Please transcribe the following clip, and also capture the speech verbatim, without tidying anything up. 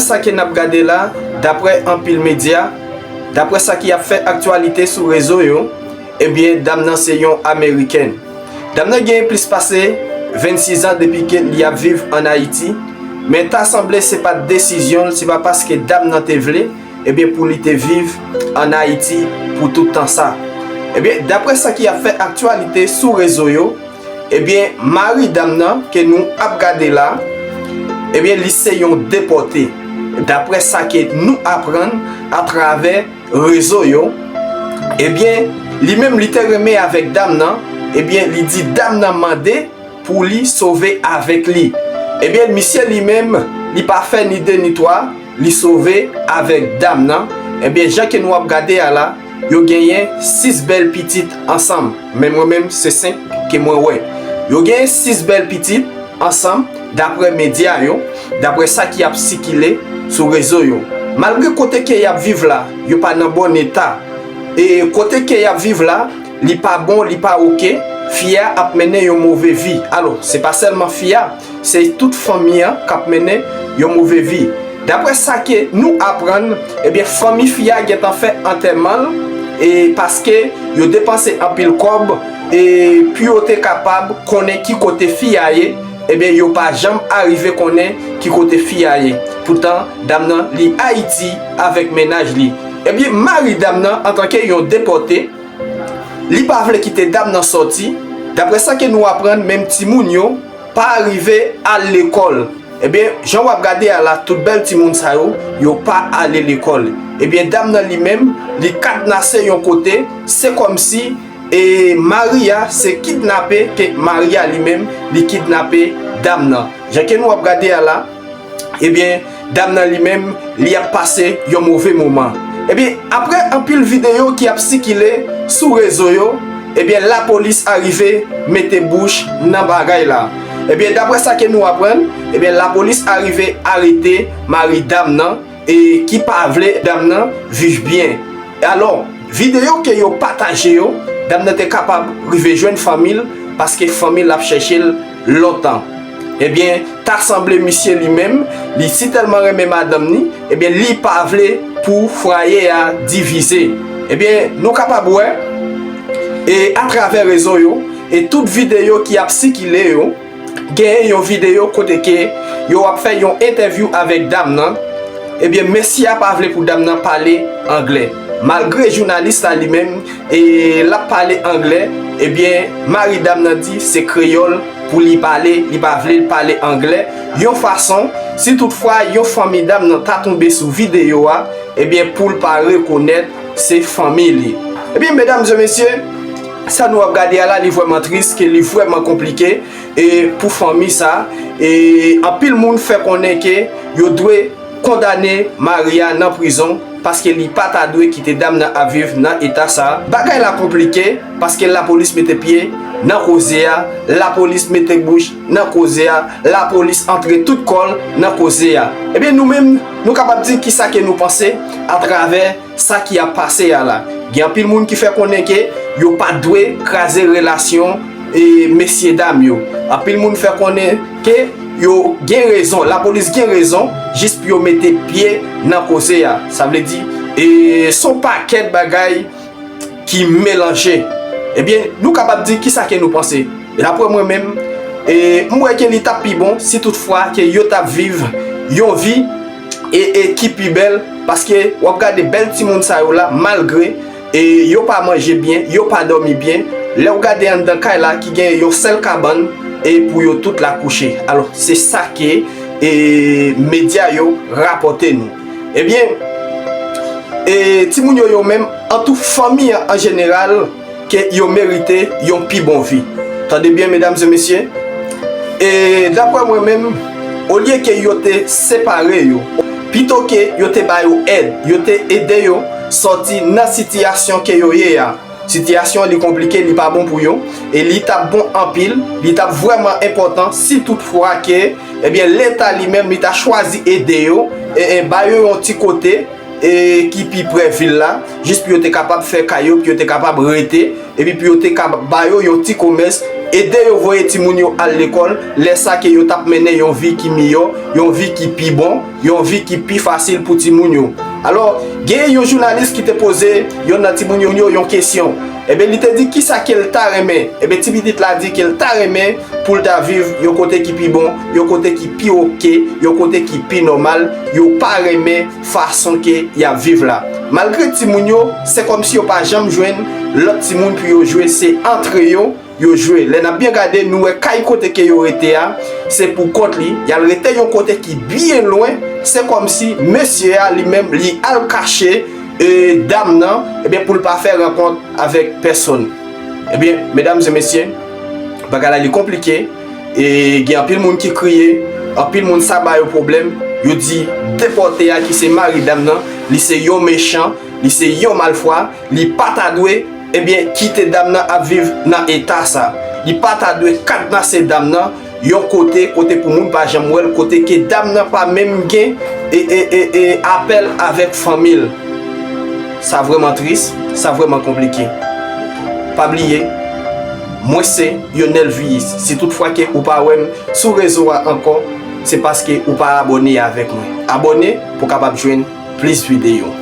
Sa ke n ap gade la, daprè anpil medya, daprè sa ki ap fè aktyalite sou rezo yo, ebyen, dam nan se yon Amerikèn. Dam nan genyen plis pase vennsis an depi ke li ap viv ann Ayiti, men ta sanble se pa t desizyon l, se pa paske dam nan te vle, ebyen, pou li te viv ann Ayiti pou tout tan sa. Ebyen, daprè sa ki ap fè aktyalite sou rezo yo, ebyen, mari dam nan ke nou ap gade la, ebyen, li se yon depòte. Daprè sa ke nou aprann atravè rezo yo, ebyen, li menm li te renmen avèk dam nan, ebyen, li di dam nan mande pou li sove avèk li. Ebyen, misye li menm, li pa fè ni de ni twa, li sove avèk dam nan. Ebyen, jan ke nou ap gade a la, yo genyen sis bèl pitit ansanm. Men mwen menm, se senk ke mwen wè. Yo genyen sis bèl pitit ansanm, daprè medya yo, daprè sa ki ap sikile sou rezo yo. Malgre kote ke y ap viv la, yo pa nan bon eta. E kote ke y ap viv la, li pa bon, li pa oke, fi a ap mennen yon move vi. Alò, se pa sèlman fi a, se tout fanmi an k ap mennen yon move vi. Daprè sa ke nou aprann, ebyen, fanmi fi a gentan fè antèman l, e paske yo depanse anpil kòb, e pou yo te kapab konnen ki kote fi a ye, ebyen, yo pa janm arive konnen ki kote fi a ye. Poutan, dam nan, li Ayiti avèk mennaj li. Ebyen, mari dam nan, antanke yon depòte, li pa vle kite dam nan sòti. Daprè sa ke nou aprann, menm timoun yo pa rive al lekòl. Ebyen, jan w ap gade a la, tout bèl timoun sa yo, yo pa ale lekòl. Ebyen, dam nan li menm, li kadnase yon kote, se kòmsi, e mari a, se kidnape ke mari a li menm, li kidnape dam nan. Jan ke nou ap gade a la, ebyen, dam nan li menm, li ap pase yon move moman. Ebyen, aprè anpil videyo ki ap sikile sou rezo yo, ebyen, lapolis arive mete bouch nan bagay la. Ebyen, daprè sa ke nou aprann, ebyen, lapolis arive arete mari dam nan, e ki pa vle dam nan viv byen. Alò, videyo ke yo pataje yo, dam nan te kapab rive jwenn fanmi l, paske fanmi l ap chèche l lontan. Ebyen, ta sanble misye li menm, li si tèlman renmen madanm ni, ebyen, li pa vle pou fwaye a divize. Ebyen, nou kapab wè, e atravè rezo yo, e tout videyo ki ap sikile yo, genyen yon videyo kote ke yo ap fè yon entèvyou avèk dam nan. Ebyen, mesye a pa vle pou dam nan pale anglè. Malgre jounalis la li menm, e l ap pale anglè, ebyen, mari dam nan di se kreyòl pou li pale, li pa vle l pale anglè. Yon fason, si toutfwa yon fanmi dam nan ta tonbe sou videyo a, ebyen, pou l pa rekonèt se fanmi li. Ebyen, medam e mesye, sa nou ap gade a la, li vrèman tris, ke li vrèman konplike, e pou fanmi sa, e anpil moun fè konnen ke yo dwe kondane mari a nan prizon, paske li pa ta dwe kite dam nan ap viv nan eta sa. Bagay la konplike, paske lapolis mete pye nan koze a, lapolis mete bouch nan koze a, lapolis antre tout kò l nan koze a. Ebyen, nou menm, nou kapab di kisa ke nou panse atravè sa ki ap pase a la. Gen anpil moun ki fè konnen ke yo pa dwe kraze relasyon, e, mesye dam yo. Anpil moun fè konnen ke yo gen rezon, lapolis gen rezon, jis pou yo mete pye nan koze a. Sa vle di, e, se yon pakèt bagay ki melanje. Ebyen, nou kapab di kisa ke nou panse. Daprè mwen menm, e, m wè ke li t ap pi bon si toutfwa ke yo t ap viv yon vi, e, e ki pi bèl, paske w ap gade bèl timoun sa yo la, malgre, e, yo pa manje byen, yo pa dòmi byen, lè w gade anndan kay la ki gen yon sèl kabann, e pou yo tout la kouche. Alò, se sa ke, e, medya yo rapòte nou. Ebyen, e, timoun yo, yo menm, an tou fanmi an an jeneral, ke yo merite yon pi bon vi. Tande byen, medam e mesye. E daprè mwen menm, olye ke yo te separe yo, pito ke yo te ba yo èd, yo te ede yo sòti nan sitiyasyon ke yo ye a. Sitiyasyon an li konplike, li pa bon pou yo, e li t ap bon anpil, li t ap vrèman enpòtan si toutfwa ke, ebyen, Leta li menm li ta chwazi ede yo, e, e ba yo yon ti kote, e ki pi pre vil la, jis pou yo te kapab fè kay yo, pou yo te kapab rete, epi pou yo te ka ba yo yon ti komès, ede yo voye timoun yo al lekòl, lè sa ke yo t ap mennen yon vi ki miyò, yon vi ki pi bon, yon vi ki pi fasil pou timoun yo. Alò, gen yon jounalis ki te poze yonn nan timoun yo yon kesyon. Ebyen, li te di kisa ke l ta renmen. Ebyen, ti pitit la di ke l ta renmen pou l ta viv yon kote ki pi bon, yon kote ki pi oke, yon kote ki pi nòmal. Yo pa renmen fason ke y ap viv la. Malgre timoun yo, se kòmsi yo pa janm jwenn lòt timoun pou yo jwe, se antre yo yo jwe. Lè n ap byen gade, nou wè kay kote ke yo rete a, se pou kont li. Y al rete yon kote ki byen lwen. Se kòmsi mesye a li menm, li al kache e dam nan, ebyen, pou l pa fè rankont avèk pèsonn. Ebyen, medam e mesye, bagay la li konplike. E gen anpil moun ki kriye, anpil moun sa ba yo pwoblèm. Yo di depòte a ki se mari dam nan, li se yon mechan, li se yon malfwa, li pa ta dwe, ebyen, kite dam nan ap viv nan eta sa. Li pa ta dwe kadnase dam nan yon kote, kote pou moun pa janm wè l, kote ke dam nan pa menm gen e, e, e, e apèl avèk fanmi l. Sa vrèman tris, sa vrèman konplike. Pa bliye, mwen se Yonel Viyis. Si tout fwa ke ou pa wè m sou rezo a ankò, se paske ou pa abòne avèk mwen. Abòne pou w kapab jwenn plis videyo.